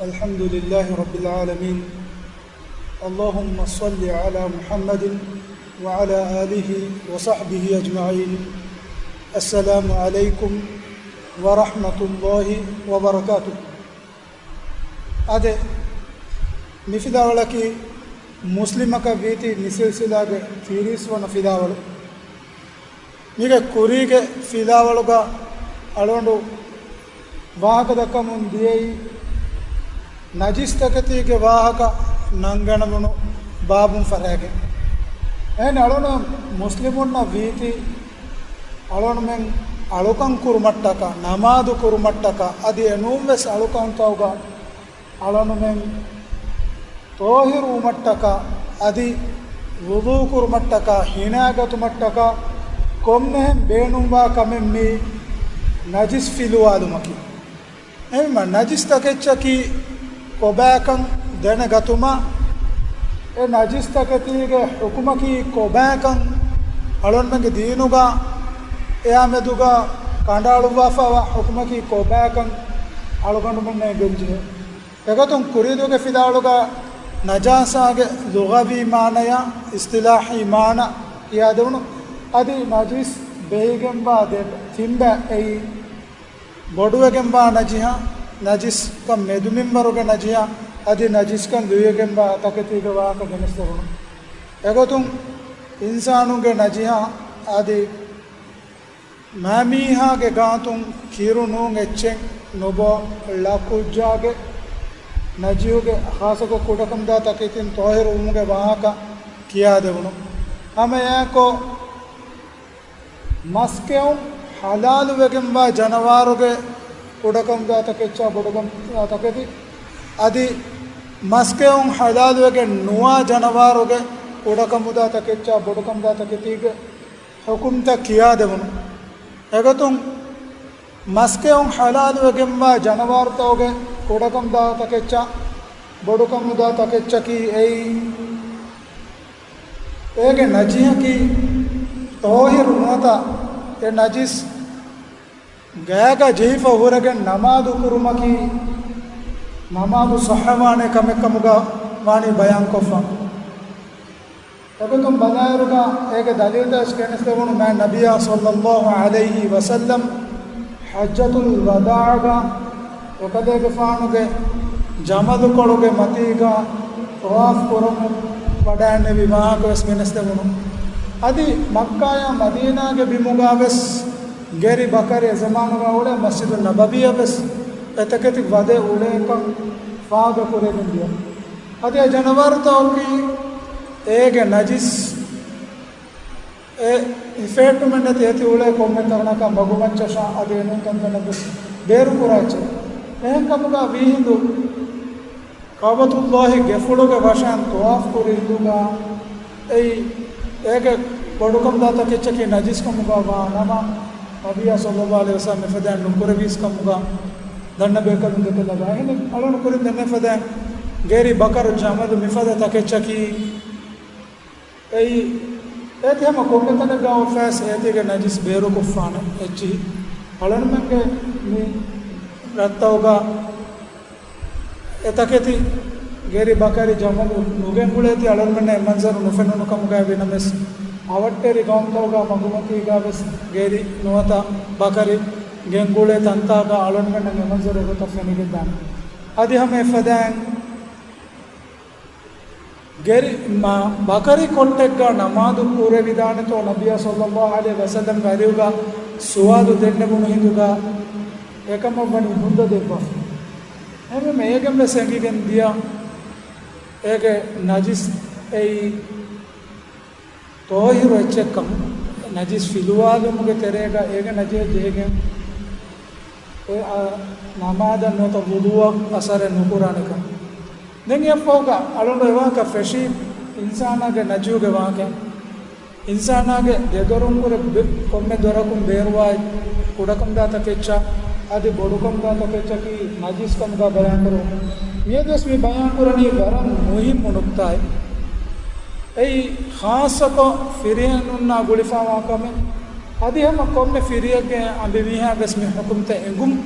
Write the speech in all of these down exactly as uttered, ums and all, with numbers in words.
الحمد لله رب العالمين. اللهم صل على محمد وعلى آله وصحبه أجمعين. السلام عليكم ورحمة الله وبركاته. އާދެ، މި ފިލާވަޅަކީ މުސްލިމަކަށް ވީތީ މި ސިލްސިލާގެ ތިރީސް ވަނަ ފިލާވަޅު. މީގެ ކުރީގެ ފިލާވަޅުގަ އަޅުގަނޑު ވާހަކަ ދައްކަމުން ދިޔައީ ނަޖިސްތަކެތީގެ ވާހަކަ ނަންގަނެވުނު ބާބުން ފަށާގެން. އެހެން އަޅުގަނޑު މުސްލިމުންނަށް ވީތީ އަޅުގަނޑުމެން އަޅުކަން ކުރުމަށްޓަކާ، ނަމާދު ކުރުމަށްޓަކާ، އަދި އެނޫންވެސް އަޅުކަންތަކުގަ އަޅުގަނޑުމެން ޠާހިރުވުމަށްޓަކާ، އަދި ވުޟޫ ކުރުމަށްޓަކާ، ހިނާގަތުމަށްޓަކާ ކޮންމެހެން ބޭނުންވާ ކަމެއް މީ ނަޖިސް ފިލުވާލުމަކީ. އެހެންވީމަ ނަޖިސް ތަކެއްޗަކީ ކޮބާކަން ދެނެގަތުމަށް، އެ ނަޖިސް ތަކެތީގެ ޙުކުމަކީ ކޮބާކަން އަޅުގަނޑުމެންގެ ދީނުގަ، އެއާމެދުގަ ކަނޑައަޅުއްވާފައިވާ ޙުކުމަކީ ކޮބާކަން އަޅުގަނޑުމެންނަށް އެނގެންޖެހޭ. އެގޮތުން ކުރީދޫގެ ފިލާވަޅުގަ ނަޖާސާގެ ލުޣަވީ މާނަޔާ، އިޞްޠިލާޙީ މާނަ ކިޔާދެވުނު. އަދި ނަޖިސް ބެހިގެންވާ ދެ ތިންބައި އެއީ، ބޮޑުވެގެންވާ ނަޖިހާ، ނަޖިސްކަން މެދުމިންވަރުގެ ނަޖިހާ، އަދި ނަޖިސްކަން ލުޔެގެންވާ ތަކެތީގެ ވާހަކަ ގެނެސްދެވުނު. އެގޮތުން އިންސާނުންގެ ނަޖިހާ އަދި މާމީހާގެ ގާތުން ކިރު ނޫން އެއްޗެއް ނުބޯ ޅަ ކުއްޖާގެ ނަޖިހުގެ ޚާއްޞަކޮށް ކުޑަކަމުދާ ތަކެތިން ޠާހިރުވުމުގެ ވާހަކަ ކިޔާދެވުނު. ހަމައެއާއެކު މަސްކެއުން ޙަލާލުވެގެންވާ ޖަނަވާރުގެ ކުޑަކަމުދާ ތަކެއްޗާ ބޮޑުކަމުދާ ތަކެތި، އަދި މަސްކެއުން ޙަލާލުވެގެން ނުވާ ޖަނަވާރުގެ ކުޑަކަމުދާ ތަކެއްޗާ ބޮޑުކަމުދާ ތަކެތީގެ ޙުކުމްތައް ކިޔާދެވުނު. އެގޮތުން މަސްކެއުން ޙަލާލުވެގެންވާ ޖަނަވާރުތަކުގެ ކުޑަކަމުދާ ތަކެއްޗާ ބޮޑުކަމުދާ ތަކެއްޗަކީ އެއީ، އޭގެ ނަޖިހަކީ ޠާހިރު ނުވަތަ އެ ނަޖިސް ގާގަ ޖެހިފަ ހުރެގެން ނަމާދު ކުރުމަކީ ނަމާދު ޞައްޙަވާނެ ކަމެއްކަމުގަ ވާނީ ބަޔާންކޮށްފަ. އެގޮތުން ބަލާއިރުގަ އޭގެ ދަލީލުތައް ގެނެސްދެވުނު މާތް ނަބިއްޔާ ޞައްލައްލާހު ޢަލައިހި ވަސައްލަމް ޙައްޖަތުލް ވަދާޢުގަ އެކަލޭގެފާނުގެ ޖަމަލުކޮޅުގެ މަތީގަ ޠަވާފު ކުރަމުން ވަޑައިންނެވި ވާހަކަވެސް ގެނެސްދެވުނު. އަދި މައްކާޔާ މަދީނާގެ ބިމުގަވެސް ގެރި ބަކަރި އެ ޒަމާނުގަ އުޅޭ މަސްޖިދުއް ނަބަވީއަށްވެސް އެތަކެތި ވަދެ އުޅޭކަން ފާހަގަކުރެވެން ދިޔަ. އަދި އެ ޖަނަވާރުތަކަކީ އޭގެ ނަޖިސް އެ ހިފެހެއްޓުމެއް ނެތި އޭތި އުޅޭ ކޮންމެ ތަނަކަށް މަގުމައްޗަށާ އަދި އެނޫން ތަންތަނަށްވެސް ބޭރުކުރާ އެއްޗެއް. އެހެންކަމުގަ ވީހިނދު ކައުބަތުﷲ ގެފުޅުގެ ވަށައިން ޠަވާފު ކުރި ހިނދުގަ އެއީ އޭގެ ބޮޑުކަމުދާ ތަކެއްޗަކީ ނަޖިސްކަމުގަ ވާ ނަމަ، ނަބިއްޔާ ޞައްލައްލާހު ޢަލައިހި ވަސައްލަމް މިފަދައިން ނުކުރެވީސް ކަމުގަ ދަންނަ ބޭކަލުން ދެކެލަގާ. އެހެނެއް އަޅުން ކުރިން ދެންނެ ފަދައިން ގެރި ބަކަރު ޖަމަލު މިފަދަ ތަކެއްޗަކީ އެއީ، އޭތި ހަމަ ކޮންމެ ތަނެއްގަ އޮފަސް އޭތީގެ ނަޖިސް ބޭރުކޮށްފާނެ އެއްޗިހި. އަޅުންމެންގެ މި ރަށްތަކުގަ އެތަކެތި ގެރި ބަކަރި ޖަމަލު ނުގެންގުޅޭތީ އަޅުންމެންނަށް އެ މަންޒަރު ނުފެނުނު ކަމުގައި ވިނަމެސް، އަވަށްޓެރި ގައުމުތަކުގަ މަގުމަތީގަވެސް ގެރި ނުވަތަ ބަކަރި ގެންގުޅޭ ތަންތާގަ އަޅުންމެންނަށް އެ މަންޒަރު އެގޮތަށް ފެނިގެންދާނެ. އަދި ހަމަ އެފަދައިން ގެރި މަ-، ބަކަރި ކޮށްޓެއްގަ ނަމާދު ކުރެވިދާނެތޯ ނަބިއްޔާ ޞައްލައްލާހު ޢަލައިހި ވަސައްލަމްގެ އަރިހުގަ ސުވާލު ދެންނެވުނު ހިނދުގަ އެކަމަށް ވަނީ ހުއްދަ ދެއްވާފަ. އެހެންވީމަ އޭގެން ވެސް އެނގިގެން ދިޔަ އޭގެ ނަޖިސް އެއީ ޠާހިރު އެއްޗެއްކަމު، ނަޖިސް ފިލުވާލުމުގެ ތެރޭގަ އޭގެ ނަޖިހަށް ޖެހިގެން އެ، އަ، ނަމާދަށް ނުވަތަ ވުޟޫއަށް އަސަރެއް ނުކުރާނެކަން. ދެން އެއަށްފަހުގަ އަޅުގަނޑު އެވާހަކަ ފެށީ އިންސާނާގެ ނަޖިހުގެ ވާހަކަ. އިންސާނާގެ ދެދޮރުން ކުރެ ބެ-، ކޮންމެ ދޮރަކުން ބޭރުވާ ކުޑަކަމުދާ ތަކެއްޗާ އަދި ބޮޑުކަމުދާ ތަކެއްޗަކީ ނަޖިސް ކަމުގަ ބަޔާންކުރުން. މިއަދުވެސް މި ބަޔާންކުރަނީ ވަރަށް މުހިއްމު ނުކްތާއެއް. އެއީ ޚާއްޞަކޮށް ފިރިހެނުންނާ ގުޅިފައިވާ ކަމެއް. އަދި ހަމަ ކޮންމެ ފިރިއެއްގެ އަނބިމީހާވެސް މި ޙުކުމްތައް އެނގުން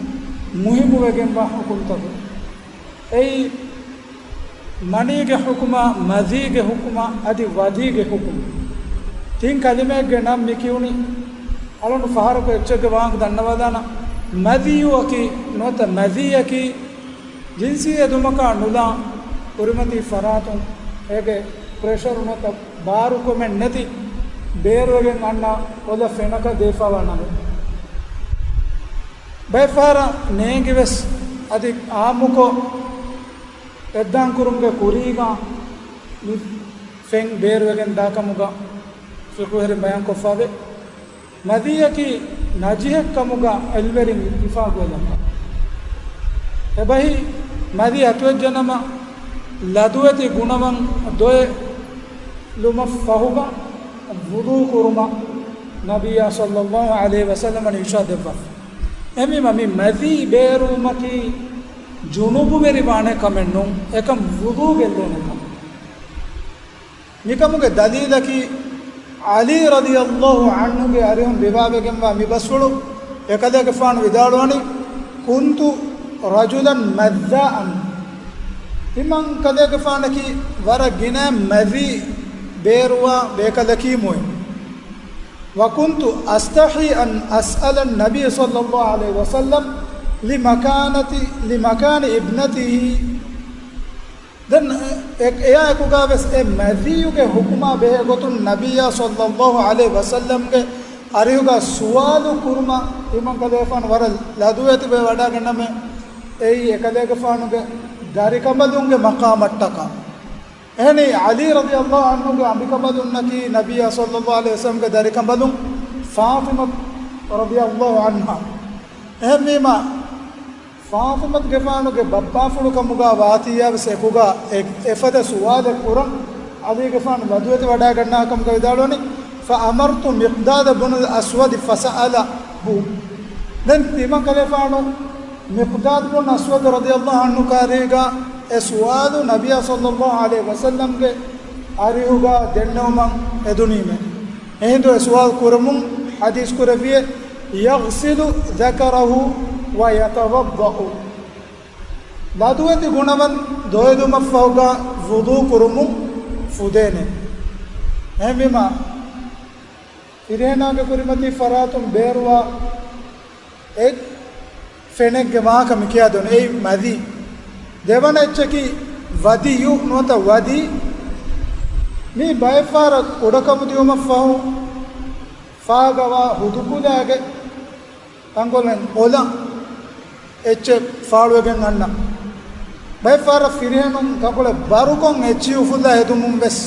މުހިއްމުވެގެންވާ ޙުކުމްތަކެއް. އެއީ، މަނީގެ ޙުކުމާ، މަޛީގެ ޙުކުމާ، އަދި ވަދީގެ ޙުކުމް. ތިން ކަލިމައެއްގެ ނަން މި ކިޔުނީ. އަޅުން ފަހަރަކު އެއްޗެއްގެ ވާހަކަ ދަންނަވާލާނަ. މަޛިއްޔުއަކީ ނުވަތަ މަޛީއަކީ، ޖިންސީ އެދުމަކާ ނުލާ ކުރިމަތީ ފަރާތުން އޭގެ ޕްރެޝަރު ނުވަތަ ބާރުކޮމެއް ނެތި ބޭރުވެގެން އަންނަ އޮލަ ފެނަކަށް ދީފަވާ ނަމެއް. ބައެއްފަހަރަށް ނޭނގިވެސް އަދި އާއްމުކޮށް އެއްދާން ކުރުމުގެ ކުރީގަ މި ފެން ބޭރުވެގެން ދާކަމުގަ ފިޤުހުވެރިން ބަޔާންކޮށްފައިވޭ. މަޛީއަކީ ނަޖިހެއްކަމުގަ އެލްވެރިން އިއްތިފާޤުވެލައްވާ. އެބަހީ، މަޛީ އަތުވެއްޖެނަމަ ލަދުވެތި ގުނަވަން ދޮއެލުމަށްފަހުގަ ވުޟޫ ކުރުމަށް ނަބިއްޔާ ޞައްލައްލާހު ޢަލައިހި ވަސައްލަމަ އިރުޝާދު ދެއްވާފަ. އެހެންވީމަ، މި މަޛީ ބޭރުވުމަކީ ޖުނުބުވެރިވާނެ ކަމެއް ނޫން، އެކަން ވުޟޫ ގެއްލޭނެ ކަމެއް. މިކަމުގެ ދަލީލަކީ، ޢަލީ ރަޟިޔައްލާހު ޢަންހުގެ އަރިހުން ރިވާވެގެންވާ މި ބަސްފުޅު، އެކަލޭގެފާނު ވިދާޅުވަނީ، كنت رجلا مذاء. ތިމަން ކަލޭގެފާނަކީ ވަރަށް ގިނަ މަޛީ ބޭރުވާ ބޭކަލަކީމުއެވެ. وكنت أستحي أن أسأل النبي صلى الله عليه وسلم لمكانة، لمكان ابنته. ދެން އެ-، އެއާ އެކުގަ ވެސް އެ މަޛިއްޔުގެ ޙުކުމާ ބެހޭ ގޮތުން ނަބިއްޔާ ޞައްލައްލާހު ޢަލައިހި ވަސައްލަމްގެ އަރިހުގަ ސުވާލު ކުރުމަށް ތިމަން ކަލޭގެފާނު ވަރަށް ލަދުވެތިވެ ވަޑައިގަންނަމޭ، އެއީ އެކަލޭގެފާނުގެ ދަރިކަނބަލުންގެ މަޤާމަށްޓަކާ. އެހެނީ، ޢަލީ ރަޟިޔައްލާހު ޢަންހުގެ އަނބިކަނބަލުންނަކީ ނަބިއްޔާ ޞައްލައްލާހު ޢަލައިހި ވަސައްލަމްގެ ދަރިކަނބަލުން ފާޠިމަތު ރަޟިޔައްލާހު ޢަންހާ. އެހެންވީމަ، ފާޠިމަތުގެފާނުގެ ބައްޕާފުޅު ކަމުގަ ވާތީޔާ ވެސް އެކުގަ އެ-، އެފަދަ ސުވާލެއް ކުރަން ޢަލީގެފާނު ލަދުވެތި ވަޑައިގަންނާ ކަމުގަ ވިދާޅުވަނީ، فأمرت مقداد بن الأسود فسأله. ދެން ތިމަން ކަލޭފާނު މިޤްދާދު ބުން އަސްވަދު ރަޟިޔައްލާހު ޢަންހު ކާރީގަ އެ ސުވާލު ނަބިއްޔާ ޞައްލައްލާހު ޢަލައިހި ވަސައްލަމްގެ އަރިހުގަ ދެންނެވުމަށް އެދުނީމޭ. އެހިނދު އެ ސުވާލު ކުރަމުން ޙަދީޘް ކުރެއްވިއޭ، يغسل ذكره ويتوضأ. ލަދުވެތި ގުނަވަން ދޮއެލުމަށްފަހުގަ ވުޟޫ ކުރުމުން ފުދޭނެ. އެހެންވީމަ، ފިރިހެނާގެ ކުރިމަތީ ފަރާތުން ބޭރުވާ އެއް ފެނެއްގެ ވާހަކަ މި ކިޔާދެން. އެއީ މަޛީ. ދެވަނަ އެއްޗަކީ ވަދިޔު ނުވަތަ ވަދީ. މީ ބައެއްފަހަރަށް ކުޑަކަމުދިއުމަށްފަހު ފާގަވާ ހުދުކުލައިގެ ތަންކޮޅެއް އޮލަން އެއްޗެއް ފާޅުވެގެން އަންނަ. ބައެއްފަހަރަށް ފިރިހެނުން ތަންކޮޅެއް ބަރުކޮށް އެއްޗިހި އުފުއްލާ ހެދުމުން ވެސް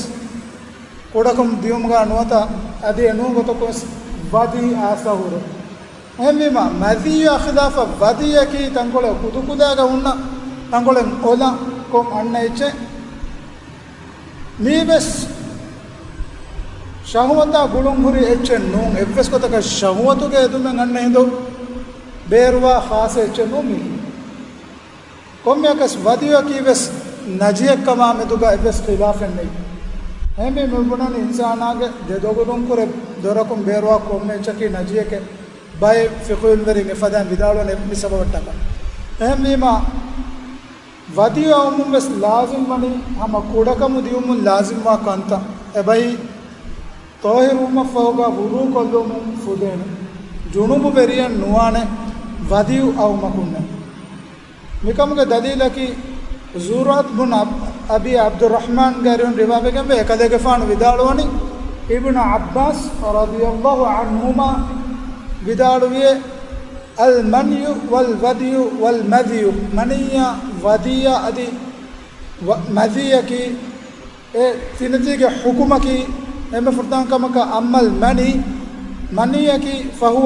ކުޑަކަމު ދިޔުމުގަ ނުވަތަ އަދި އެނޫން ގޮތަކު ވެސް ވަދީ އާސާހުރޭ. އެހެންވީމަ، މަޛިއްޔާ ޚިލާފަށް ވަދީއަކީ ތަންކޮޅެއް ހުދުކުލައިގަ ހުންނަ ތަންކޮޅެއް އޮލަން ކޮށް އަންނަ އެއްޗެއް. މީވެސް ޝަހުވަތާ ގުޅުން ހުރި އެއްޗެއް ނޫން. އެއްވެސް ގޮތަކަށް ޝަހުވަތުގެ އެދުމެއް އަންނަ ހިނދު ބޭރުވާ ޚާއްޞަ އެއްޗެއް ނޫން މީ. ކޮންމެއަކަސް ވަދިޔަކީ ވެސް ނަޖިހެއްކަމާ މެދުގަ އެއްވެސް ޚިލާފެއް ނެތް. އެހެންވީ މި ބުނަނީ އިންސާނާގެ ދެ ދޮގުލުން ކުރެ ދޮރަކުން ބޭރުވާ ކޮންމެ އެއްޗަކީ ނަޖިހެކޭ. ބައެއް ފިޤުހުވެރިން އެފަދައިން ވިދާޅުވަނީ މި ސަބަބަށްޓަކާ. އެހެންވީމާ، ވަދިޔު އައުމުން ވެސް ލާޒިމް ވަނީ ހަމަ ކުޑަކަމު ދިޔުމުން ލާޒިމްވާ ކަންތައް. އެބަހީ، ޠާހިރުވުމަށްފަހުގަ ވުޟޫ ކޮށްލުމުން ފުދޭނެ. ޖުނުބުވެރިއެއް ނުވާނެ ވަދިޔު އައުމަކުންނެއް. މިކަމުގެ ދަލީލަކީ، ޒުރާރަތު ބުން އަބް-، އަބީ ޢަބްދުއްރަޙްމާންގެ އަރިހުން ރިވާވެގެންވޭ، އެކަލޭގެފާނު ވިދާޅުވަނީ، އިބްނު ޢައްބާސް ރަޟިޔައްލާހު ޢަންހުމާ ވިދާޅުވިއޭ، المني والودي والمذي، މަނިއްޔާ ވަދިއްޔާ އަދި ވަ-، މަޛިއްޔަކީ، އެ ތިނެތީގެ ޙުކުމަކީ، އެންމެ ފުރަތަމަ ކަމަކަށް، أما المني، މަނިއްޔަކީ، فهو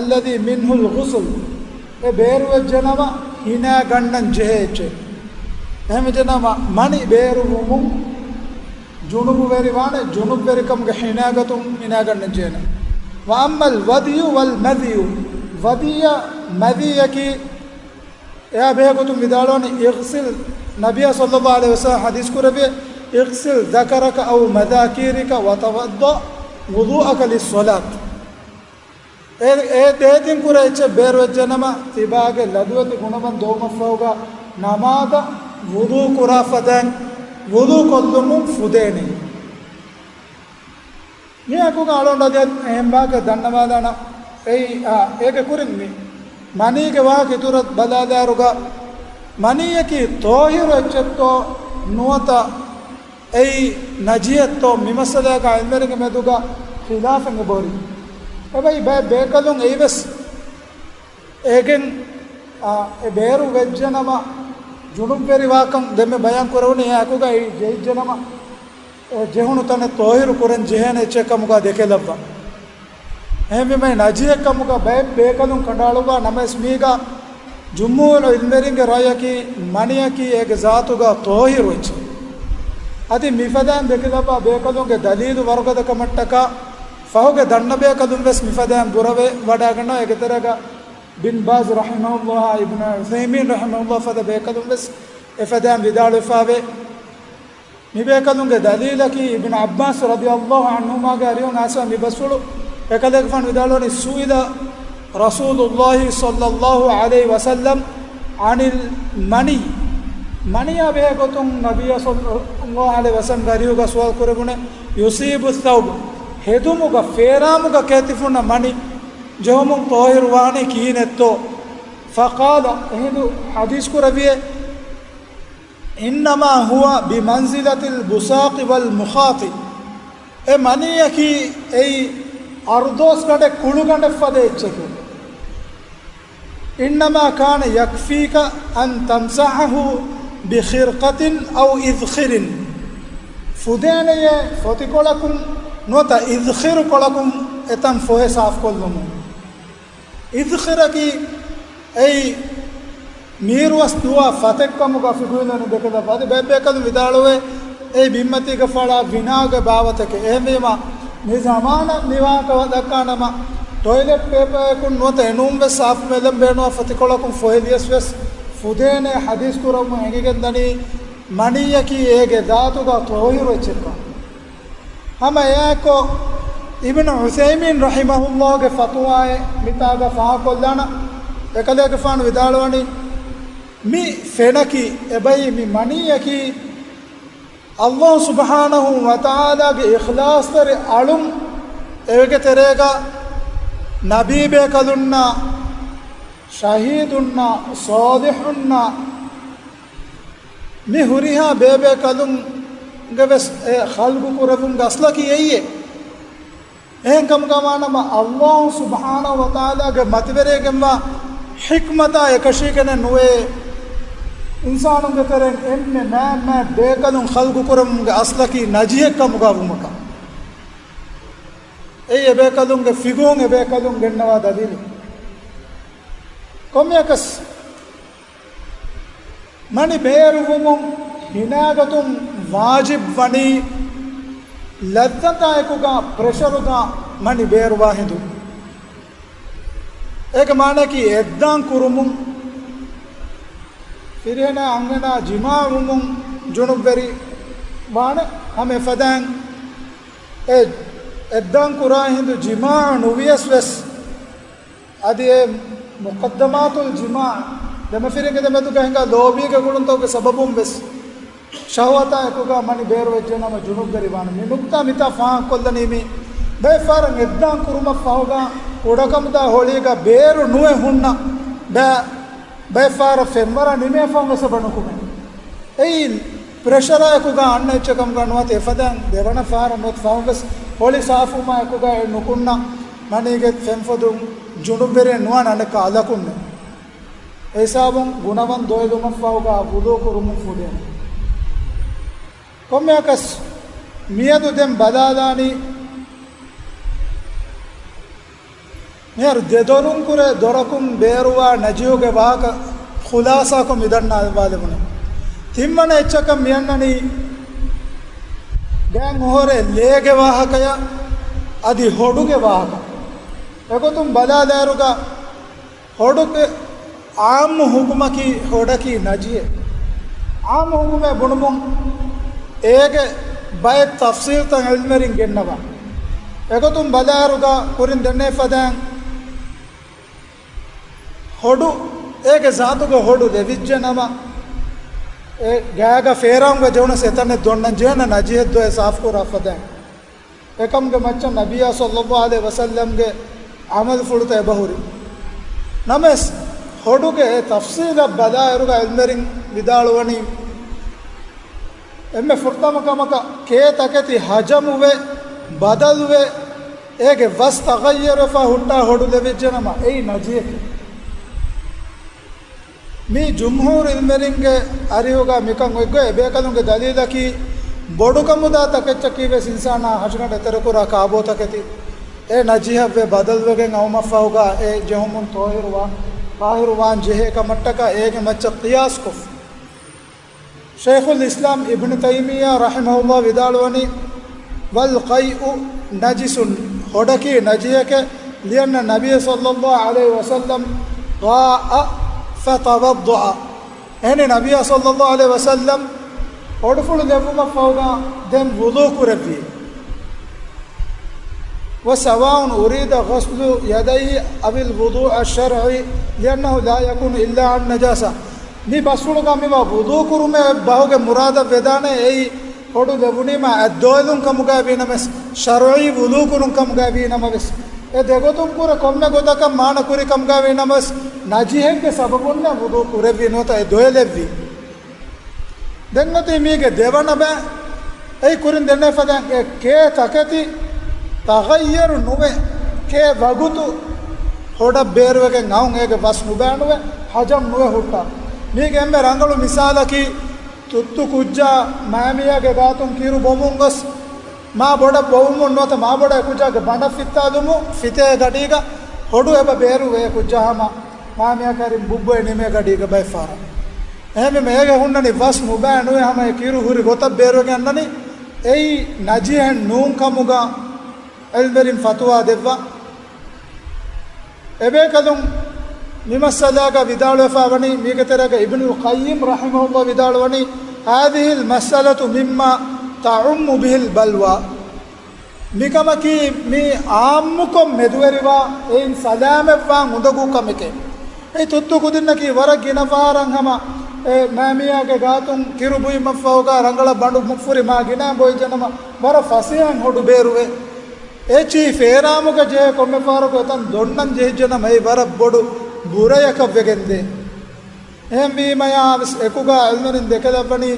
الذي منه الغسل، އެ ބޭރުވެއްޖެނަމަ ހިނާ ގަންނަން ޖެހޭ އެއްޗެއް. އެހެންވެއްޖެނަމަ މަނި ބޭރުވުމުން ޖުނުބުވެރިވާނެ، ޖުނުބުވެރިކަމުގެ ހިނާގަތުން ހިނާގަންނަން ޖެހޭނެ. وأما الودي والمذي، ވަދިއްޔާ މަޛިއްޔަކީ، އެއާ ބެހޭގޮތުން ވިދާޅުވަނީ، اغسل، ނަބިއްޔާ ޞައްލައްލާހު ޢަލައިހި ވަސައްލަމަ ޙަދީޘް ކުރެއްވި، اغسل ذكرك أو مذاكيرك وتوضأ وضوءك للصلاة. އެ، އެ ދޭތިން ކުރެ އެއްޗެއް ބޭރުވެއްޖެނަމަ، ތިބާގެ ލަދުވެތި ގުނަވަން ދޮވުމަށްފަހުގަ ނަމާދަށް ވުޟޫ ކުރާ ފަދައިން ވުޟޫ ކޮށްލުމުން ފުދޭނެ. މި އެކުގަ އަޅުގަނޑު އަދި އެހެން ވާހަކަ ދަންނަވާލާނަން. އެއީ، އާ، އޭގެ ކުރިން މި މަނީގެ ވާހަކަ އިތުރަށް ބަލާލާއިރުގަ، މަނީއަކީ ޠާހިރު އެއްޗެއްތޯ ނުވަތަ އެއީ ނަޖިހެއްތޯ، މި މައްސަލައިގަ ޢިލްމުވެރިންގެ މެދުގަ ޚިލާފެއް އެބަހުރި. އެބައި ބައެއް ބޭކަލުން އެއީވެސް އޭގެން، އާ، އެ ބޭރު ވެއްޖެނަމަ، ޖުނުބްވެރިވާކަން ދެންމެ ބަޔާން ކުރެވުނީ އެއާއެކުގަ އެ ޖެހިއްޖެނަމަ، އެ ޖެހުނު ތަނެއް ޠާހިރު ކުރަން ޖެހޭނެ އެއްޗެއް ކަމުގަ ދެކެލައްވާ. އެހެންވީމަ ނަޖިހެއް ކަމުގަ ބައެއް ބޭކަލުން ކަނޑައަޅުއްވާ ނަމަވެސް މީގަ ޖުމްހޫރު ޢިލްމުވެރިންގެ ރައުޔަކީ މަނިއަކީ އޭގެ ޒާތުގަ ޠާހިރު އެއްޗެއް. އަދި މިފަދައިން ދެކެލައްވާ ބޭކަލުންގެ ދަލީލު ވަރުގަދަކަމަށްޓަކާ ފަހުގެ ދަންނަ ބޭކަލުން ވެސް މިފަދައިން ބުރަވެ ވަޑައިގަންނަވާ. އޭގެ ތެރޭގަ ބިން ބާޒް ރަޙިމަހުﷲ، އިބްނު ޢުޘައިމީން ރަޙިމަހުﷲ ފަދަ ބޭކަލުން ވެސް އެފަދައިން ވިދާޅުވެފައިވޭ. މިބޭކަލުންގެ ދަލީލަކީ އިބްނު ޢައްބާސް ރަޟިޔަﷲ ޢަންހުމާގެ އަރިހުން އައިސްފަ މި ބަސްފުޅު އެކަލޭގެފާނު ވިދާޅުވަނީ، سئل رسول الله صلى الله عليه وسلم عن المني. މަނިޔާ ބެހޭ ގޮތުން ނަބިއްޔާ ޞައްލަﷲ ޢަލައިހި ވަސައްލަމްގެ އަރިހުގަ ސުވާލު ކުރެވުނެ، يصيب الثوب، ހެދުމުގަ ފޭރާމުގަ ކޭތިފުންނަ މަނި ޖެހުމުން ޠާހިރު ވާނީ ކިހިނެއްތޯ؟ فقال، އެހިނދު ޙަދީޘް ކުރެއްވިއޭ، إنما هو بمنزلة البصاق والمخاط. އެ މަނީއަކީ އެއީ އަރުދޯސްގަނޑެއް ކުޅުގަނޑެއް ފަދަ އެއްޗެކޭ. إنما كان يكفيك أن تمسحه بخرقة أو إذخر. ފުދޭނެޔޭ ފޮތިކޮޅަކުން ނުވަތަ އިޛްޚިރު ކޮޅަކުން އެތަން ފޮހެ ސާފުކޮށްލުމުން. އިޛްޚިރަކީ އެއީ މީރުވަސް ދުވާ ފަތެއްކަމުގަ ފިޤުހުވެރިން ދެކެލައްވާ. އަދި ބައެއް ބޭކަލުން ވިދާޅުވޭ، އެއީ ބިންމަތީގަ ފަޅާ ވިނާގެ ބާވަތެކޭ. އެހެންވީމަ، މި ޒަމާނަށް މި ވާހަކަ ދައްކާނަމަ، ޓޮއިލެޓް ޕޭޕަރަކުން ނުވަތަ އެނޫންވެސް ސާފު މެލަން ބޭނުންވާ ފޮތިކޮޅަކުން ފޮހެލިޔަސް ވެސް ފުދޭނެ ޙަދީޘް ކުރަމުން އެނގިގެން ދަނީ، މަނީއަކީ އޭގެ ޒާތުގަ ޠާހިރު އެއްޗެއްކަން. ހަމަ އެއާއެއްކޮށް، އިބްނު ޢުޘައިމީން ރަޙިމަހުﷲގެ ފަތުވާއެއް މިތާގަ ފާހަގަކޮށްލާނަން. އެކަލޭގެފާނު ވިދާޅުވަނީ، މި ފެނަކީ އެބައި މި މަނީއަކީ ﷲ ސުބްޙާނަހޫ ވަތަޢާލާގެ އިޚްލާޞްތެރި އަޅުން އޭގެ ތެރޭގަ ނަބީބޭކަލުންނާ، ޝަހީދުންނާ، ޞާލިޙުންނާ، މި ހުރިހާ ބޭބޭކަލުންގެ ވެސް އެ ޚަލްޤު ކުރެވުމުގެ އަޞްލަކީ އެއީ. އެހެންކަމުގަ ވާނަމަ، ﷲ ސުބްޙާނަހޫ ވަތަޢާލާގެ މަތިވެރިވެގެންވާ ޙިކްމަތާ އެކަށީގެނެއް ނުވޭ، އިންސާނުންގެ ތެރެއިން އެންމެ މާތް މާތް ބޭކަލުން ޚަލްޤު ކުރެވުމުގެ އަޞްލަކީ ނަޖިހެއްކަމުގަ ވުމަކަށް. އެއީ އެބޭކަލުންގެ ފިޤުހުން އެބޭކަލުން ގެންނަވާ ދަލީލެއް. ކޮންމެއަކަސް، މަނި ބޭރުވުމުން ހިނާގޮތުން ވާޖިބް ވަނީ ލައްޒަތާއެކުގަ ޕްރެޝަރުގަ މަނި ބޭރުވާ ހިނދު. އޭގެ މާނައަކީ އެއްދާން ކުރުމުން ފިރިހެނާ އަންހެނާ ޖިމާޢުވުމުން ޖުނުބްވެރި ވާނެ. ހަމަ އެފަދައިން އެ އެއްދާން ކުރާ ހިނދު ޖިމާޢު ނުވިޔަސް ވެސް، އަދި އެ މުޤައްދަމާތުލް ޖިމާޢު، ދެމަފިރިންގެ ދެމެދުގަ ހިނގާ ލޯބީގެ ގުޅުންތަކުގެ ސަބަބުން ވެސް، ޝަހުވަތާ އެކުގަ މަނި ބޭރުވެއްޖެނަމަ ޖުނުބްވެރިވާނެ. މި ނުކްތާ މިތާ ފާހަގަކޮށްލަނީ މި ބައެއް ފަހަރަށް އެއްދާން ކުރުމަށް ފަހުގަ ކުޑަކަމުދާ ހޮޅީގަ ބޭރު ނުވެ ހުންނަ ބައި، ބައެއް ފަހަރަށް ފެންވަރާ ނިމޭފަހުން ވެސް އެބަ ނުކުމޭ. އެއީ ޕްރެޝަރާ އެކުގަ އަންނަ އެއްޗެއް ކަމުގަ ނުވަތަ އެފަދައިން ދެވަނަ ފަހަރަށް ނުވަތަ ފަހުން ވެސް ހޮޅި ސާފުވުމާ އެކުގަ އެ ނުކުންނަ މަނީގެ ފެންފޮދުން ޖުނުބްވެރިއެއް ނުވާނެ އަނެއްކާ އަލަކުންނެއް. އެ ހިސާބުން ގުނަވަން ދޮވެލުމަށްފަހުގަ ވުޟޫ ކުރުމުން ފުދޭނެ. ކޮންމެއަކަސް މިއަދު ދެން ބަލާލާނީ، މިހާރު ދެ ދޮރުން ކުރެ ދޮރަކުން ބޭރުވާ ނަޖިހުގެ ވާހަކަ ޚުލާޞާކޮށް މި ދަންނަވާލެވުނު. ތިންވަނަ އެއްޗަކަށް މިއަންނަނީ ގާތް އޮހޮރެ ލޭގެ ވާހަކަޔަށް އަދި ހޮޑުގެ ވާހަކަ. އެގޮތުން ބަލާލާއިރުގަ ހޮޑުގެ އާއްމު ޙުކުމަކީ ހޮޑަކީ ނަޖިހެއް. އާއްމު ޙުކުމެއް ބުނުމުން އޭގެ ބައެއް ތަފްޞީލްތައް ޢިލްމުވެރިން ގެންނަވާ. އެގޮތުން ބަލާއިރުގަ ކުރިން ދެންނެވި ފަދައިން ހޮޑު، އޭގެ ޒާތުގަ ހޮޑު ލެވިއްޖެ ނަމަ، އެ ގާގަ ފޭރާންވެ ޖެހުނަސް އެތަނެއް ދޮންނަން ޖެހޭނެ ނަޖިހެއް ދޮވެ ސާފުކުރާ ފަދައިން. އެކަމުގެ މައްޗަށް ނަބިއްޔާ ޞައްލައްލާހު ޢަލައިހި ވަސައްލަމްގެ ޢަމަލުފުޅުތައް އެބަހުރި. ނަމަވެސް، ހޮޑުގެ އެ ތަފްޞީލަށް ބަލާއިރުގަ ޢިލްމުވެރިން ވިދާޅުވަނީ، އެންމެ ފުރަތަމަ ކަމަކަށް ކޭ ތަކެތި ހަޖަމުވެ، ބަދަލުވެ، އޭގެ ވަސް ތަޣައްޔަރުވެފަ ހުއްޓާ ހޮޑު ލެވިއްޖެނަމަ، އެއީ ނަޖިހެކޭ. މީ ޖުމްހޫރު ޢިލްމުވެރިންގެ އަރިހުގަ މިކަން އޮތްގޮތް. އެބޭކަލުންގެ ދަލީލަކީ، ބޮޑުކަމުދާ ތަކެއްޗަކީވެސް އިންސާނާ ހަށިގަނޑަށް އެތެރެކުރާ ކާބޯތަކެތި. އެ ނަޖިހަށްވެ ބަދަލުވެގެން އައުމަށްފަހުގަ އެ ޖެހުމުން ޠާހިރުވާ، ޠާހިރުވާން ޖެހޭ ކަމަށްޓަކާ އޭގެ މައްޗަށް ޤިޔާސްކޮށްފަ. ޝައިޚުލް އިސްލާމް އިބްނު ތައިމިއްޔާ ރަޙިމަހުﷲ ވިދާޅުވަނީ، "والقيء نجس، ހޮޑަކީ ނަޖިހެކޭ، لأن النبي صلى الله عليه وسلم قاء فتوضأ." އެހެނީ ނަބިއްޔާ ޞައްލައްލާހު ޢަލައިހި ވަސައްލަމް ހޮޑުފުޅު ލެއްވުމަށްފަހުގަ ދެން ވުޟޫ ކުރެއްވި. وسواء أريد غسل اليدين أو الوضوء الشرعي، لأنه لا يكون إلا عن نجاسة. މި ބަސްފުޅުގަ މިވާ ވުޟޫ ކުރުމެއް ބަހުގެ މުރާދަށް ވެދާނެ، އެއީ ހޮޑު ލެވުނީމާ އަތްދޮވެލުން ކަމުގައި ވީނަމަވެސް، ޝަރުޢީ ވުޟޫ ކުރުން ކަމުގައި ވީނަމަވެސް، އެ ދެގޮތުން ކުރެ ކޮންމެ ގޮތަކަށް މާނަ ކުރި ކަމުގައި ވީނަމަވެސް، ނަޖިހެއްގެ ސަބަބުންނެއް ވުޟޫ ކުރެއްވީ ނުވަތަ އެ ދޮވެލެއްވީ. ދެން އޮތީ މީގެ ދެވަނަ ބައި. އެއީ ކުރިން ދެންނެވި ފަދައިން އެ ކޭ ތަކެތި ތަޣައްޔަރު ނުވެ، ކޭ ވަގުތު ހޮޑަށް ބޭރުވެގެން އައުން އޭގެ ވަސް ނުބައިނުވެ، ހަޖަމް ނުވެ ހުއްޓާ. މީގެ އެންމެ ރަނގަޅު މިސާލަކީ، ތުއްތު ކުއްޖާ މާމިޔާގެ ގާތުން ކިރު ބޮމުން ގޮސް، މާ ބޮޑަށް ބޮވުމުން ނުވަތަ މާ ބޮޑަށް އެ ކުއްޖާގެ ބަނޑަށް ފިއްތާލުމުން ފިތޭ ގަޑީގަ ހޮޑު އެބަ ބޭރުވޭ އެ ކުއްޖާ ހަމަ މާމިޔާ ކައިރިން ބުއްބޮއެ ނިމޭ ގަޑީގަ ބައެއް ފަހަރަށް. އެހެންވީމަ އޭގެ ހުންނަނީ ވަސް ނުބައި ނުވެ ހަމަ އެ ކިރު ހުރި ގޮތަށް ބޭރުވެގެން އަންނަނީ. އެއީ ނަޖިހެއް ނޫން ކަމުގަ ޢިލްމުވެރިން ފަތުވާ ދެއްވާ. އެބޭކަލުން މި މައްސަލާގަ ވިދާޅުވެފަ ވަނީ، މީގެ ތެރޭގަ އިބްނުލް ޤައްޔިމް ރަޙިމަހުﷲ ވިދާޅުވަނީ، هذه المسألة مما تعم به البلوى. މިކަމަކީ މި ޢާއްމުކޮށް މެދުވެރިވާ އެއިން ސަލާމަތްވާން އުނދަގޫ ކަމެކޭ. އެ ތުއްތު ކުދިންނަކީ ވަރަށް ގިނަ ފަހަރަށް ހަމަ އެ މާމިޔާގެ ގާތުން ކިރު ބުއިމަށްފަހުގަ ރަނގަޅަށް ބަނޑު މުފުރި މާ ގިނައިން ބޮއިޖެނަމަ ވަރަށް ފަސޭހައިން ހޮޑު ބޭރުވޭ. އެއްޗިހި ފޭރާމުގަ ޖެހޭ ކޮންމެ ފަހަރަކު އެތަން ދޮންނަން ޖެހިއްޖެނަމަ އެއީ ވަރަށް ބޮޑު ބުރަޔަކަށް ވެގެންދޭ. އެހެންވީމަޔާ ވެސް އެކުގަ ޢިލްމުވެރިން ދެކެލައްވަނީ،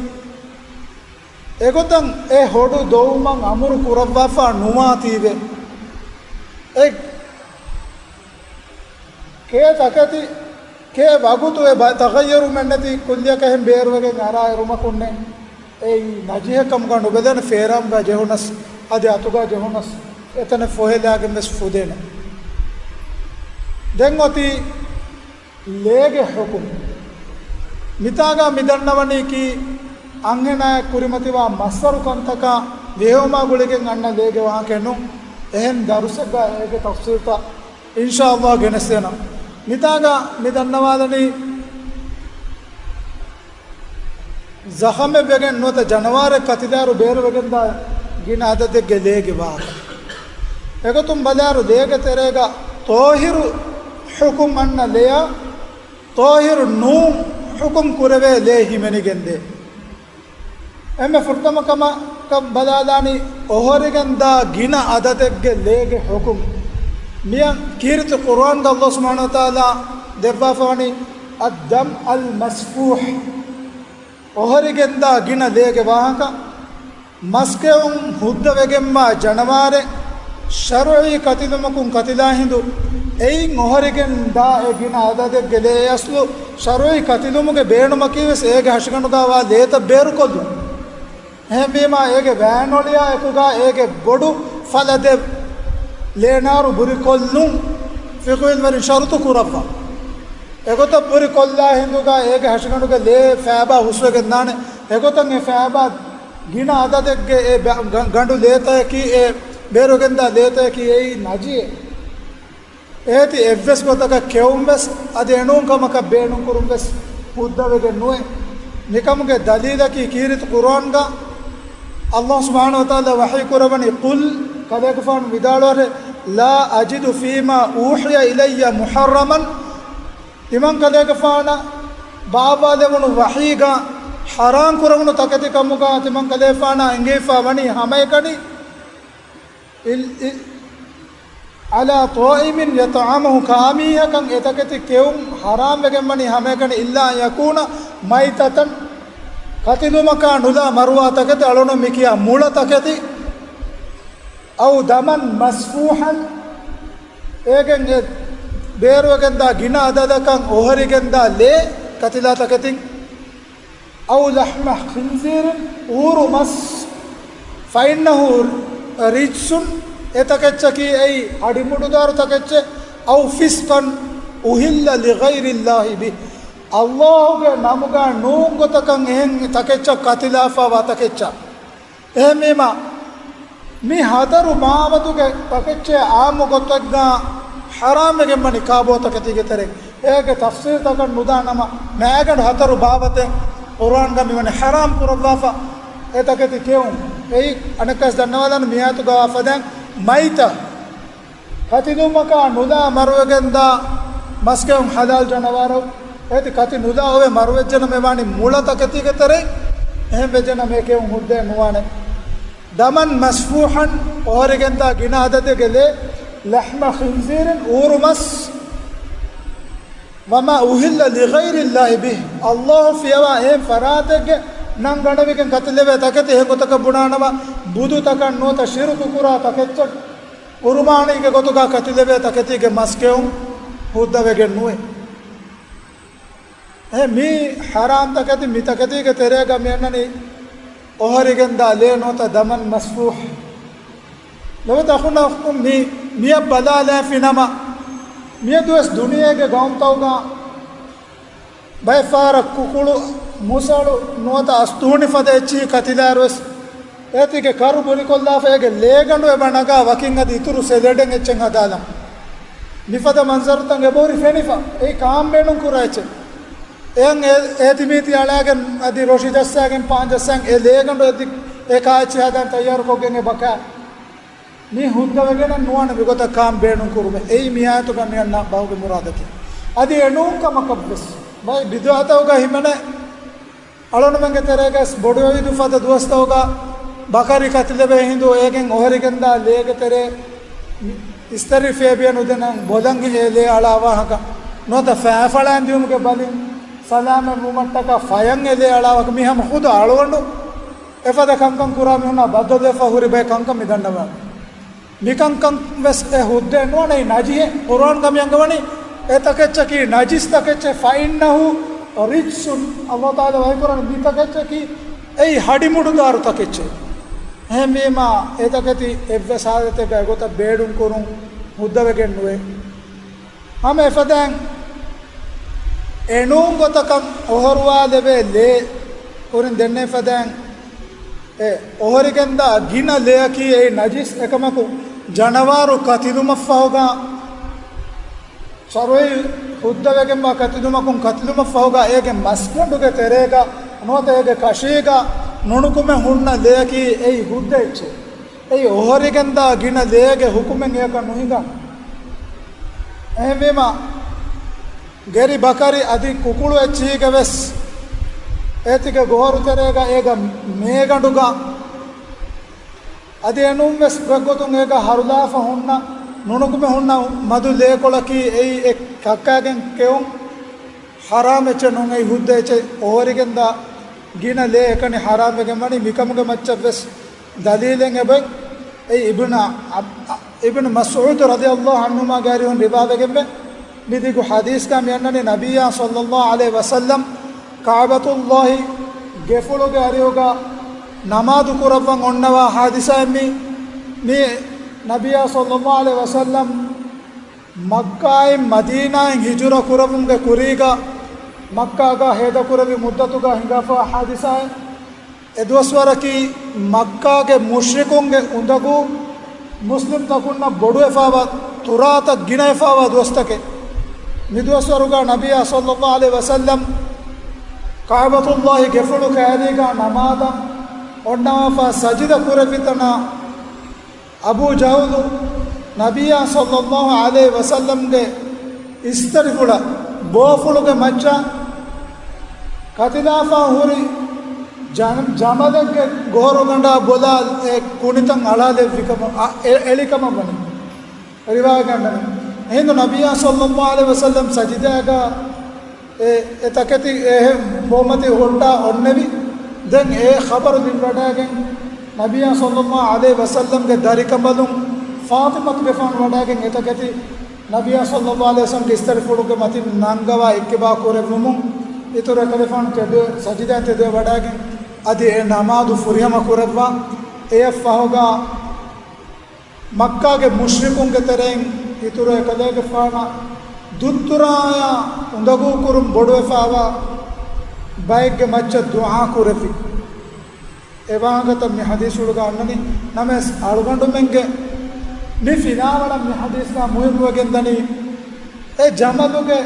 އެގޮތަށް އެ ހޮޑު ދޮވުމަށް އަމުރު ކުރައްވާފަ ނުވާތީވެ. އެ ކޭ ތަކެތި، ކޭ ވަގުތު އެ ބަ-، ތަޣައްޔަރުމެއްނެތި ކުއްލިއަކަށް އެހެން ބޭރުވެގެން އަރާ އެރުމަކުންނެއް އެއީ ނަޖިހެއް ކަމުގަ ނުބެލޭނެ، ފޭރާމުގަ ޖެހުނަސް އަދި އަތުގަ ޖެހުނަސް އެތަނެއް ފޮހެލާގެން ވެސް ފުދޭނެ. ދެން އޮތީ ލޭގެ ޙުކުމް. މިތާގަ މި ދަންނަވަނީކީ އަންހެނާއެއް ކުރިމަތިވާ މައްސަރު ކަންތަކާ ވެހެއުމާ ގުޅިގެން އަންނަ ލޭގެ ވާހަކައެއް ނޫން. އެހެން ދަރުސެއްގަ އޭގެ ތަފްސީލްތައް އިންޝާﷲ ގެނެސްދޭނަން. މިތާގަ މި ދަންނަވާލަނީ ޒަޚަމެއް ވެގެން ނުވަތަ ޖަނަވާރެއް ކަތިލާއިރު ބޭރުވެގެންދާ ގިނަ އަދަދެއްގެ ލޭގެ ވާހަކަ. އެގޮތުން ބަލާއިރު ލޭގެ ތެރޭގަ ޠާހިރު ޙުކުމް އަންނަ ލެޔާ، ޠާހިރު ނޫން ޙުކުމް ކުރެވޭ ލޭ ހިމެނިގެންދޭ. އެންމެ ފުރަތަމަ ކަމަކަށް ބަލާލާނީ އޮހޮރިގެންދާ ގިނަ އަދަދެއްގެ ލޭގެ ޙުކުމް. މިއަށް ކީރިތި ޤުރުއާންގަ ﷲ ސުބްޙާނަހޫ ވަތަޢާލާ ދެއްވާފަވަނީ، الدم المسفوح. އޮހޮރިގެންދާ ގިނަ ލޭގެ ވާހަކަ، މަސްކެއުން ހުއްދަވެގެންވާ ޖަނަވާރެއް، ޝަރުޢީ ކަތިލުމަކުން ކަތިލާ ހިނދު، އެއިން އޮހޮރިގެން ދާ އެ ގިނަ އަދަދެއްގެ ލޭ އަސްލު ޝަރުޢީ ކަތިލުމުގެ ބޭނުމަކީވެސް އޭގެ ހަށިގަނޑުގަ ވާ ލޭތައް ބޭރުކޮށްލުން. އެހެންވީމާ އޭގެ ވައިން އޮޅިޔާ އެކުގަ އޭގެ ބޮޑު ފަލަ ދެ ލޭނާރު ބުރިކޮށްލުން ފިޤުހު ޢިލްމުވެރިން ޝަރުޠު ކުރައްވާ. އެގޮތަށް ބުރިކޮށްލާ ހިނދުގަ އޭގެ ހަށިގަނޑުގެ ލޭ ފައިބާ ހުސްވެގެންދާނެ. އެގޮތަށް އެ ފައިބާ ގިނަ އަދަދެއްގެ އެ ބަ-، ގަ-، ގަނޑު ލޭތަކަކީ އެ ބޭރުގެންދާ ލޭތަކަކީ އެއީ ނަޖިހެއް. އޭތި އެއްވެސް ގޮތަކަށް ކެއުންވެސް އަދި އެނޫން ކަމަކަށް ބޭނުންކުރުންވެސް ހުއްދަވެގެން ނުވޭ. މިކަމުގެ ދަލީލަކީ ކީރިތި ޤުރުއާންގަ ﷲ ސުބްޙާނަހޫ ވަތަޢާލާ ވަޙީ ކުރައްވަނީ، قل، ކަލޭގެފާނު ވިދާޅުވާށޭ، لا أجد فيما أوحي إلي محرما. ތިމަން ކަލޭގެފާނަށް ބާއްވާލެވުނު ވަޙީގަ ޙަރާމް ކުރެވުނު ތަކެތި ކަމުގަ ތިމަން ކަލޭފާނާ އެނގިފަ ވަނީ ހަމައެކަނި އިލް-، އި-، ޢަލާ ޠާޢިމިން ޔަޠްޢަމުހު، ކާމީހަކަށް އެ ތަކެތި ކެއުން ޙަރާމް ވެގެން ވަނީ ހަމައެކަނި، އިއްލާ އަން ޔަކޫނަ މައިތަތަން، ކަތިލުމަކާ ނުލާ މަރުވާ ތަކެތި، އަޅުނު މި ކިޔާ މުޅަ ތަކެތި، އައު ދަމަން މަސްފޫޙަން، އޭގެން އެ ބޭރުވެގެންދާ ގިނަ އަދަދަކަށް އޮހޮރިގެންދާ ލޭ ކަތިލާ ތަކެތިން، އައު ލަޙްމަ ޚިންޒީރިން، އޫރު މަސް، ފައިންނަހު ރިޖްސުން، އެ ތަކެއްޗަކީ އެއީ ހަޑިމުޑުދާރު ތަކެއްޗެއް، އައު ފިސްޤަން އުހިއްލަ ލިޣައިރިއްލާހި ބިހި، ﷲ ގެ ނަމުގަ ނޫން ގޮތަކަށް އެހެން ތަކެއްޗަށް ކަތިލާފަވާ ތަކެއްޗަށް. އެހެންވީމަ، މި ހަތަރު ބާވަތުގެ ތަކެއްޗެއް ޢާއްމު ގޮތެއްގަ ޙަރާމްވެގެން ވަނީ ކާބޯ ތަކެތީގެ ތެރެއިން. އޭގެ ތަފްޞީލްތަކަށް ނުދާ ނަމަ، މައިގަނޑު ހަތަރު ބާވަތެއް ޤުރުއާންގަ މިވަނީ ޙަރާމް ކުރައްވާފަ، އެ ތަކެތި ކެއުން. އެއީ އަނެއްކާސް ދަންނަވާލަން މި އާޔަތުގަ ވާ ފަދައިން މައިތަ ކަތިލުމަކާ ނުލާ މަރުވެގެންދާ މަސްކެއުން ޙަލާލް ޖަނަވާރު، އޭތި ކަތި ނުލާ އޮވެ މަރުވެއްޖެނަމަ އެވާނީ މުޅަ ތަކެތީގެ ތެރެއިން، އެހެން ވެއްޖެނަމަ އެ ކެއުން ހުއްދައެއް ނުވާނެ. ދަމަން މަސްފޫޙަން، އޮހޮރިގެންދާ ގިނަ އަދަދެއްގެ ލޭ، ލަޙްމަ ޚިންޒީރިން، އޫރު މަސް، ވަމާ އުހިއްލަ ލިޣައިރިއްލާހި ބިހި، ﷲ ފިޔަވާ އެހެން ފަރާތެއްގެ ނަން ގަނެވިގެން ކަތިލެވޭ ތަކެތި، އެހެން ގޮތަކަށް ބުނާނަމަ، ބުދުތަކަށް ނުވަތަ ޝިރުކު ކުރާ ތަކެއްޗަށް، ޤުރުބާނީގެ ގޮތުގަ ކަތިލެވޭ ތަކެތީގެ މަސް ކެއުން ހުއްދަވެގެން ނުވޭ. އެ މީ ޙަރާމް ތަކެތި، މި ތަކެތީގެ ތެރޭގަ މި އަންނަނީ އޮހޮރިގެންދާ ލޭ ނުވަތަ ދަމަން މަސްފޫޙް. ލޮބުވެތި އަޚުންނާ އުޚްތުން، މި، މިއަށް ބަލާލާފިނަމަ، މިއަދުވެސް ދުނިޔޭގެ ގައުމުތަކުގަ ބައެއް ފަހަރަށް ކުކުޅު، މުސަޅު ނުވަތަ އަސްތޫނި ފަދަ އެއްޗިހި ކަތިލާއިރުވެސް، އޭތިގެ ކަރު ބުރިކޮށްލާފަ އޭގެ ލޭގަނޑު އެބަ ނަގާ ވަކިން އަދި އިތުރު ސެލެޑެއް އެއްޗެއް ހަދާލަން. މިފަދަ މަންޒަރުތައް އެބަހުރި ފެނިފަ، އެއީ ކާން ބޭނުން ކުރާ އެއްޗެއް. އެއަށް އޭ، އޭތި މީތި އަޅާގެން އަދި ރޮށި ޖައްސާގެން ޕާން ޖައްސަން އެ ލޭގަނޑު އެދި އެ ކާއެއްޗިހި ހަދަން ތައްޔާރުކޮށްގެން އެބަ ކާ. މީ ހުއްދަވެގެނެއް ނުވާނެ މިގޮތަށް ކާން ބޭނުން ކުރުމެއް. އެއީ މި އާޔަތުގަ މި އަންނަ ބަހުގެ މުރާދަކީ. އަދި އެނޫން ކަމަކަށްވެސް ބައެއް ބިދުޢަތަކުގަ ހިމެނޭ، އަޅުންމެންގެ ތެރޭގަސް ބޮޑު އީދު ފަދަ ދުވަސްތަކުގަ ބަކަރި ކަތިލެވޭ ހިނދު އޭގެން އޮހޮރިގެންދާ ލޭގެ ތެރޭ އިސްތަށި ފޭބިޔަ ނުދެނަން ބޮލަން އެ ލޭ އަޅާ ވާހަކަ ނުވަތަ ފައިފަޅާން ދިއުމުގެ ބަލިން ސަލާމަތް ވުމަށްޓަކާ ފަޔަން އެ ލޭ އަޅާ ވާހަކަ މި ހަމަ ޚުދު އަޅުގަނޑު އެފަދަ ކަންކަން ކުރާ މީހުންނާ ބައްދަލުވެފަ ހުރި ބައެއް ކަންކަން މި ދަންނަވާނެ. މިކަންކަން ވެސް އެ ހުއްދައެއް ނުވާނެ، އެއީ ނަޖިހެއް. ޤުރުއާންގަ މި އަންގަވަނީ އެ ތަކެއްޗަކީ ނަޖިސް ތަކެއްޗެއް، ފައިންނަހު ރިޖްސުން. ﷲ ތަޢާލާ ވަޙީކުރަނީ މި ތަކެއްޗަކީ އެއީ ހަޑިމުޑުދާރު ތަކެއްޗެއް. އެހެންވީމާ އެ ތަކެތި އެއްވެސް ހާލަތެއްގަ އެގޮތަށް ބޭޑުން ކުރުން ހުއްދަވެގެން ނުވޭ. ހަމަ އެފަދައިން އެނޫން ގޮތަކަށް އޮހޮރުވާލެވޭ ލޭ ކުރިން ދެންނެވި ފަދައިން، އެ އޮހޮރިގެންދާ ގިނަ ލެޔަކީ އެއީ ނަޖިސް. އެކަމަކު ޖަނަވާރު ކަތިލުމަށްފަހުގަ، ޝަރުޢީ ހުއްދަވެގެންވާ ކަތިލުމަކުން ކަތިލުމަށްފަހުގަ އޭގެ މަސްގަނޑުގެ ތެރޭގަ ނުވަތަ އޭގެ ކަށީގަ ނުނުކުމެ ހުންނަ ލެޔަކީ އެއީ ހުއްދަ އެއްޗެއް. އެއީ އޮހޮރިގެންދާ ގިނަ ލޭގެ ޙުކުމެއް އެޔަކަށް ނުހިނގާނެ. އެހެންވީމަ، ގެރި ބަކަރި އަދި ކުކުޅު އެއްޗިހީގެ ވެސް އޭތިގެ ގޮހޮރު ތެރޭގަ އޭގަ މޭގަނޑުގަ އަދި އެނޫން ވެސް ގޮތްގޮތުން އޭގަ ހަރުލާފަ ހުންނަ ނުނުކުމެ ހުންނަ މަދު ލޭކޮޅަކީ އެއީ އެ ކައްކާގެން ކެއުން ޙަރާމް އެއްޗެއް ނޫން. އެއީ ހުއްދަ އެއްޗެއް. އޮހޮރިގެންދާ ގިނަ ލޭ އެކަނި ޙަރާމް ވެގެން ވަނީ މިކަމުގެ މައްޗަށް ވެސް ދަލީލެއް އެބައި. އެއީ އިބްނު އަ-، އަ-، އިބްނު މަސްޢޫދު ރަޟިޔަﷲ ޢަންހުމާގެ އަރިހުން ރިވާވެގެންވޭ. މި ދިގު ޙަދީޘްގަ މި އަންނަނީ ނަބިއްޔާ ޞައްލަﷲ ޢަލައިހި ވަސައްލަމް ކަޢުބަތުﷲ ގެފުޅުގެ އަރިހުގަ ނަމާދު ކުރައްވަން އޮންނަވާ ޙާދިސާއެއް މި. މި ނަބިއްޔާ ޞައްލަﷲ ޢަލައިހި ވަސައްލަމް މައްކާއިން މަދީނާއިން ހިޖުރަ ކުރެވުމުގެ ކުރީގަ، މައްކާގަ ހޭދަކުރެއްވި މުއްދަތުގަ ހިނގާފަވާ ޙާދިސާއެއް. އެ ދުވަސްވަރަކީ މައްކާގެ މުޝްރިކުންގެ އުނދަގޫ މުސްލިމްތަކުންނަށް ބޮޑުވެފަވާ، ތުރާތައް ގިނަވެފަވާ ދުވަސްތަކެއް. މި ދުވަސްވަރުގަ ނަބިއްޔާ ޞައްލަﷲ ޢަލައިހި ވަސައްލަމް ކަޢުބަތުﷲ ގެފުޅު ކައިރީގަ ނަމާދަށް އޮންނަވާފަ ސަޖިދަ ކުރެއްވި ތަނާ އަބޫ ޖަހުލު ނަބިއްޔާ ޞައްލަﷲ ޢަލައިހި ވަސައްލަމްގެ އިސްތަށިފުޅަށް ބޯފުޅުގެ މައްޗަށް ކަތިލާފަ ހުރި ޖަ-، ޖަމަލެއްގެ ގޮހޮރުގަނޑާ ބޮލާ އެ ކުނިތައް އަޅާލެއްވިކަމަށް، އަ، އެ-، އެޅިކަމަށް ވަނީ. ރިވާޔަތްގަނޑަނީ. އެހިނދު ނަބިއްޔާ ޞައްލައްލާހު ޢަލައިހި ވަސައްލަމް ސަޖިދާގަ އެ، އެ ތަކެތި އެހެން ބޯމަތި ހުއްޓާ އޮންނެވި. ދެން އެ ޚަބަރު ލިބިވަޑައިގެން ނަބިއްޔާ ޞައްލައްލާހު ޢަލައިހި ވަސައްލަމްގެ ދަރިކަނބަލުން ފާޠިމަތުގެފާނު ވަޑައިގެން އެ ތަކެތި ނަބިއްޔާ ޞައްލައްލާހު ޢަލައިހި ވަސައްލަމްގެ އިސްތަށިފުޅުގެ މަތިން ނަންގަވާ އިއްތިބާ ކުރެއްވުމުން އިތުރު އެކަލޭގެފާނު ތެދުވެ، ސަޖިދާ ތެދުވެ ވަޑައިގެން އަދި އެ ނަމާދު ފުރިހަމަ ކުރައްވާ. އެއަށް ފަހުގަ މައްކާގެ މުޝްރިކުންގެ ތެރެއިން އިތުރު އެކަލޭގެފާނަށް ދުއްތުރާޔާ އުނދަގޫކުރުން ބޮޑުވެފާވާ ބައެއްގެ މައްޗަށް ދުޢާ ކުރެއްވި. އެ ވާހަކަތައް މި ޙަދީޘްފުޅުގަ އަންނަނީ. ނަމަވެސް އަޅުގަނޑުމެންގެ މި ފިލާވަޅަށް މި ޙަދީޘްގަ މުހިއްމުވެގެން ދަނީ، އެ ޖަމަލުގެ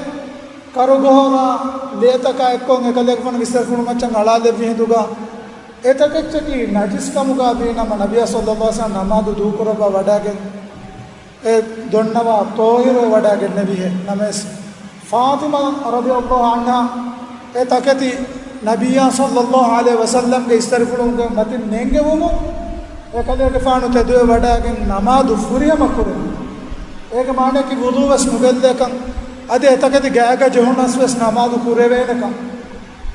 ކަރުގޮހޮރާ ލޭތަކާ އެއްކޮށް އެކަލޭގެފާނުގެ އިސްތަށިފުޅު މައްޗަށް އަޅާލެއްވި ހިނދުގަ، އެތަކެއްޗަކީ ނަޖިސްކަމުގަ ވީނަމަ، ނަބިއްޔާ ޞައްލައްލާހު ޢަލައިހި ވަސައްލަމް ނަމާދު ދޫކުރައްވާ ވަޑައިގެން އެ ދޮންނަވާ ޠާހިރުވެ ވަޑައިގެންނެވިހެން. ނަމަވެސް، ފާޠިމާ ރަޟިޔައްލާހު ޢަންހާ އެ ތަކެތި ނަބިއްޔާ ޞައްލައްލާހު ޢަލައިހި ވަސައްލަމްގެ އިސްތަށިފުޅުގެ މަތިން ނެންގެވުމުން، އެކަލޭގެފާނު ތެދުވެ ވަޑައިގެން ނަމާދު ފުރިހަމަ ކުރެއްވި. އޭގެ މާނައަކީ ވުޟޫ ވެސް ނުގެއްލޭކަން، އަދި އެތަކެތި ގާގަ ޖެހުނަސް ވެސް ނަމާދު ކުރެވޭނެކަން.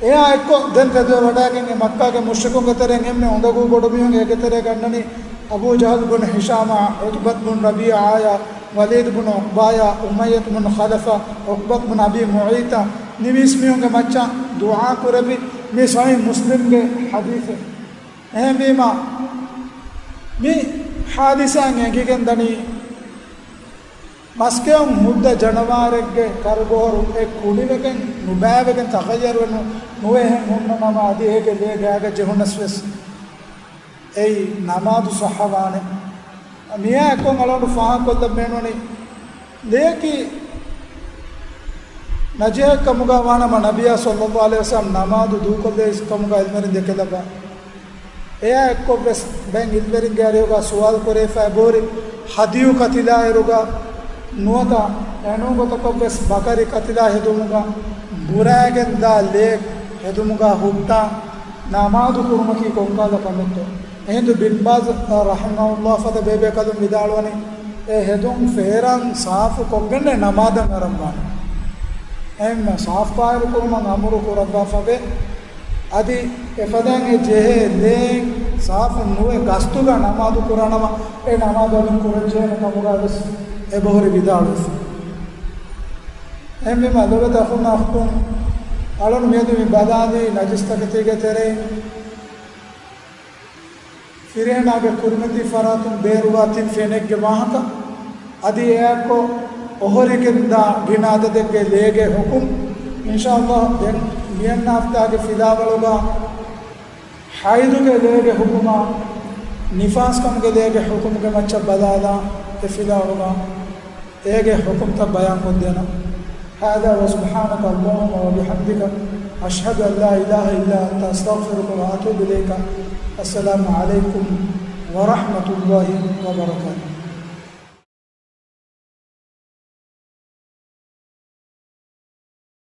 އެއާ އެއްކޮށް ދެން ތެދުވެ ވަޑައިގެން އެ މައްކާގެ މުޝްރިކުންގެ ތެރެއިން އެންމެ އުނދަގޫ ބޮޑުމީހުން އޭގެ ތެރޭގަ އަންނަނީ އަބޫ ޖަހަލް ބުނު ހިޝާމާ، ޢުތުބަތު ބުނު ރަބީޢާޔާ، ވަލީދު ބުނު ޢުޤްބާޔާ، އުމައްޔަތު ބުނު ޚަލަފާ، ޢުޤްބަތު ބުނު އަބީ މުޢައްތާ ނިވިސް މީހުންގެ މައްޗަށް ދުޢާ ކުރެއްވި. މި ޞަޙީޙު މުސްލިމްގެ ޙަދީޘެއް. އެހެންވީމަ، މި ޙާދިސާއިން އެނގިގެން ދަނީ، މަސްގެއަށް ހުއްދަ ޖަނަވާރެއްގެ ކަރުބޮހޮރު އެ ކުނިވެގެން ނުބައިވެގެން ތަޣައްޔަރުވެ ނު، ނުވެ އެހެން ހުންނަ ނަމަ، އަދި އޭގެ ލޭ ގާގަ ޖެހުނަސް ވެސް އެއީ ނަމާދު ޞައްޙަވާނެ. މިއާ އެއްކޮށް އަޅުގަނޑު ފާހަގަކޮށްލަން ބޭނުންވަނީ، ލެޔަކީ ނަޖިހަކަށް ކަމުގަ ވާނަމަ، ނަބިއްޔާ ޞައްލައްލާހު ޢަލައިހި ވަސައްލަމް ނަމާދު ދޫކޮށްލި ކަމުގަ ޢިލްމުވެރިން ދެކެލައްވާ. އެއާ އެއްކޮށްވެސް ދެން ޢިލްމުވެރިންގެ އަރިހުގަ ސުވާލު ކުރެވިފައި އެބަހުރި، ހަދިޔު ކަތިލާއިރުގަ ނުވަތަ އެނޫން ގޮތަކަށްވެސް ބަކަރި ކަތިލާ ހެދުމުގަ ބުރައިގެން ދާ ލޭ ހެދުމުގަ ހުއްޓާ ނަމާދު ކުރުމަކީ ކޮންކަހަލަ ކަމެއްތޯ؟ އެހިނދު ބިން ބާޒް ރަޙިމަހުﷲ ފަދަ ބޭބޭކަލުން ވިދާޅުވަނީ، އެ ހެދުން ފޭރާން ސާފު ކޮށްގެންނޭ ނަމާދަށް އަރަންވާނެ. އެހެންމެ ސާފު ތާހިރު ކުރުމަށް އަމުރު ކުރައްވާފަވޭ. އަދި އެފަދައިން އެ ޖެހޭ ލޭން ސާފު ނުވެ ގަސްތުގަ ނަމާދު ކުރާނަމަ، އެ ނަމާދު އަދުން ކުރަންޖެހޭނެ ކަމުގައިވެސް އެބަހުރި ވިދާޅުވެފަ. އެހެންވީމަ ލޮބުވެތި އަޚުންނާ އުޚްތުން، އަޅުން މިއަދު މި ބަލާލީ ނަޖިސް ތަކެތީގެ ތެރެއިން ފިރިހެނާގެ ކުރިމަތީ ފަރާތުން ބޭރުވާ ތިން ފެނެއްގެ ވާހަކަ، އަދި އެއާއެއްކޮށް އޮހޮރިގެންދާ ގިނަ އަދަދެއްގެ ލޭގެ ޙުކުމް. އިންޝާﷲ ދެން މިއަންނަ ހަފްތާގެ ފިލާވަޅުގަ ޙައިޟުގެ ލޭގެ ޙުކުމާ، ނިފާސްކަމުގެ ލޭގެ ޙުކުމުގެ މައްޗަށް ބަލާލާ އެ ފިލާވަޅުގަ އޭގެ ޙުކުމްތައް ބަޔާންކޮށްދޭނަން. هذا وسبحانك اللهم وبحمدك، أشهد أن لا إله إلا أنت، أستغفرك وأتوب إليك. السلام عليكم ورحمة الله وبركاته.